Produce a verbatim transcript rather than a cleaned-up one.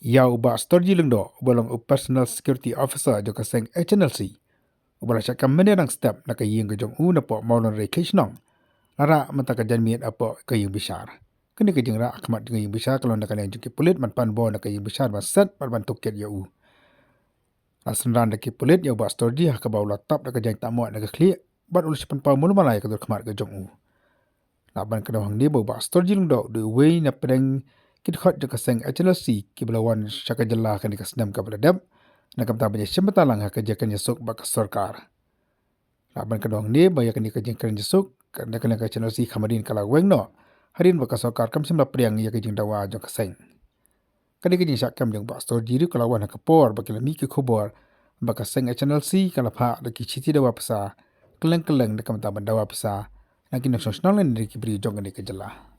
Ïa u Bah Storji Lyngdoh, uba long u Personal Security Officer jong ka seng H N L C, uba la shah kam mynne dang step na ka ïing ka jong u napoh Mawlynrei Khishnong, la rah mynta ka janmiet hapoh ka ïing bishar. Kane ka jingrah ha khmat jong ka ïing bishar ka long na ka liang jong ki pulit ban pan bor na ka ïing bishar ban set bad ban tohkit ïa u. La synran da ki pulit ïa u Bah Storji ha kaba u la tap da ka jaiñ tahmoh na ka khlieh bad u la shu pynpaw mluh mala ïa ka dur khmat ka jong u. Lah ban kynmaw hangne ba u Bah Storji Lyngdoh u dei uwei na pdeng ki dkhot jong ka seng H N L C kiba la wan sha ka jylla ha kane ka snem kaba la dep, na ka bynta ban ïashim bynta lang ha ka jingkren jingïasuk bad ka sorkar. Lah ban kynmaw hangne ba ïa kane ka jingkren jingïasuk, ka, na ka liang ka H N L C kham hadien ka la weng noh, hadien ba ka sorkar kam shym la pdiang ïa ka jingdawa jong ka seng. Kane ka jingshah kem jong u Bah Storji ruh ka la wan ha ka por ba ki la mih ki khubor ba ka seng H N L C ka la phah da ki shithi dawa pisa kylleng kylleng na ka bynta ban dawa pisa na ki nongshong shnong lane na ki briew jong kane ka jylla.